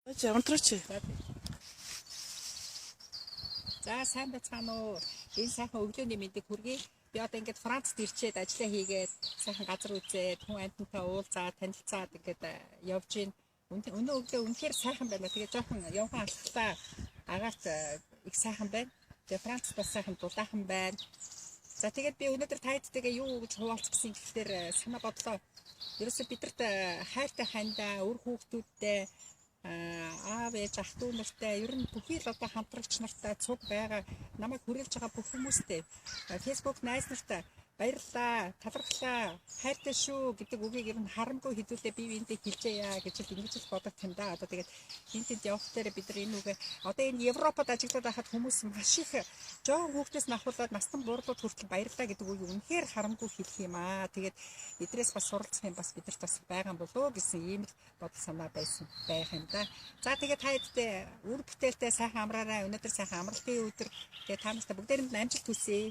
Чи унтраач. За. За, сайн байцгаана уу? Энэ сайхан өглөөний мэндийг хүргэе. Би одоо ингээд Францад ирчээд ажиллаа хийгээд, сайхан газар үзээд, хүн амьтантай уулзаад, танилцаад ингээд явж гин. Өнөө өглөө үнэхээр сайхан байна. Тэгээ жоохон явхан алхлаа. Агаарт их сайхан байна. Тэгээ Францад бас сайхан дулаахан байна. За, тэгээд би өнөөдөр та хэдтэйгээ юу гэж хуваалцах гэсэн гэхлээр санаа бодлоо. Ерөөсө бидэрт хайртай хандаа, үр хүүхдүүдтэй, аав ээж, ах дүү нартай, ер нь бүхий л одоо хамтрагч нартай, цуг байгаа намайг хүрээлж байгаа бүх хүмүүстэй, Facebook найз нартай баярлалаа, талархлаа, хайртай шүү гэдэг үгийг ер нь харамгүй хэдүүлээ бие биендээ хэлжээ яа гэж л ингэж л бодох юм да. Одоо тэгээд энд тэнд явах дээр бид нар энэ үгээ одоо энэ Европод ажиглаад байхад хүмүүс маш их жоохон хүүхдээс нь ахуулаад настан буурлууд хүртэл баярлалаа гэдэг үгийг үнэхээр харамгүй хэлэх юм аа. Тэгээд эдрээс бас суралцах юм бас бидэрт бас байгаа юм болоо гэсэн ийм л бодол санаа байсан байх юм да. За, тэгээд та хэдтэй үр бүтээлтэй сайхан амраарай. Өнөөдөр сайхан амралтын өдөр. Тэгээд та нартай бүгдээрэнд нь амжилт хүсье.